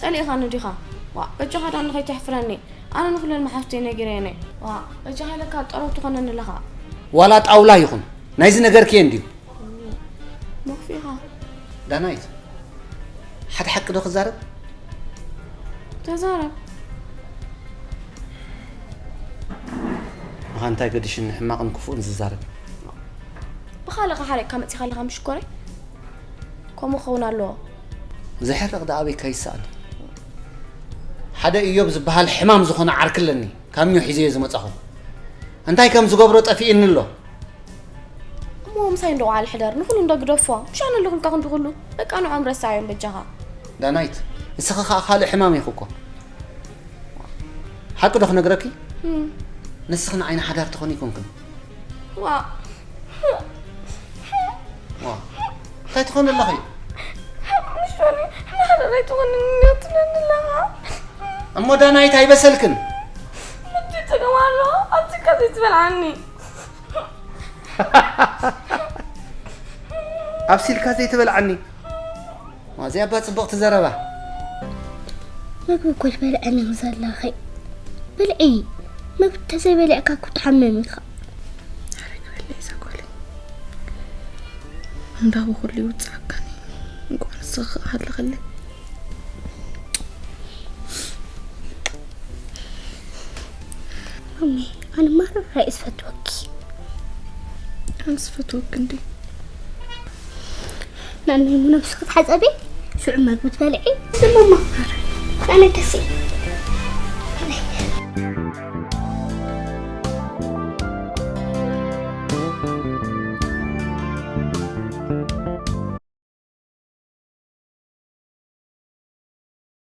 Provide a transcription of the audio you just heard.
ጸሊእኻኒ ዲኻ? ዋ በጃኻ ዳኒ ከይተሕፍረኒ። ኣነ ንኹለን መሓዙተይ ነጊረየን እየ። ዋ በጃኻ ኢለካ ጠረው ትኾነኒ ኣለኻ። ዋላ ጣውላ ይኹን ናይዚ ነገር ክየ እንድዩ። መኽፊኻ። ዳናይት፣ ሓደ ሓቂ ዶ ክዛረብ? ተዛረብ። ምኻ እንታይ ገድሽኒ ሕማቕን ክፉእን ዝዛረብ? ብኻልእ ሓሪቕካ መጺኻ ኣለኻ ምሽኮረይ። ከምኡ ክኸውን ኣለዎ። ዝሕረቕ ደኣ ኣበይ ከይሰኣን። ሓደ እዮብ ዝበሃል ሕማም ዝኾነ ዓርኪ ኣለኒ። ካብ ኒው ሒዘዮ ዝመጻኹ እንታይ ከም ዝገብሮ ጠፊእኒ ኣሎ። እሞ ምሳይ እንደውዓል ሕደር ንኹሉ እንዶ ግደፎ። ምሻን ኣለኹልካ ክንዲ ኩሉ በቃ ንዖም ረሳዮም በጃኻ። ዳናይት፣ ንስኺ ኸኣ ካልእ ሕማም ኢኺ እኮ። ሓቂ ዶ ክነግረኪ? ንስኺ ንዓይኒ ሓዳር ትኾኒ ይኮንክን። ዋ ዋ እንታይ ትኾኒ ኣለኺ? ምሻኒ ንሓዳር ኣይትኾንን ትብለኒ ኣለኻ። እሞ ዳናይት ኣይበሰልክን። ምንዲ ትገብር ኣሎ ኣብዚካ ዘይትበልዓኒ። ኣብሲልካ ዘይትበልዓኒ። እዚኣ እባ ጽብቕቲ ዘረባ። ምግቢ እኮ ትበልዐኒ ዘለኺ። ብልዒ። ምግቢ ተዘይበሊዕካ እኮ ትሓምም ኢኻ። ኣረ ክበልዕ እዛ ጓለይ። እንዳቡ ኩሉ ይውፅኣካኒ። እንኳን ንስኺ ከኣ ሃለኸለይ። ማሚ፣ ኣነ ማራ ራይ ዝፈትወኪ። ኣነስ ፈትወኪ እንዲ። ናነይ ሙኖም ስኽት ሓፀቢ ሽዑ መግቢ ትበልዒ። ዝሙማ ኣነ ደስ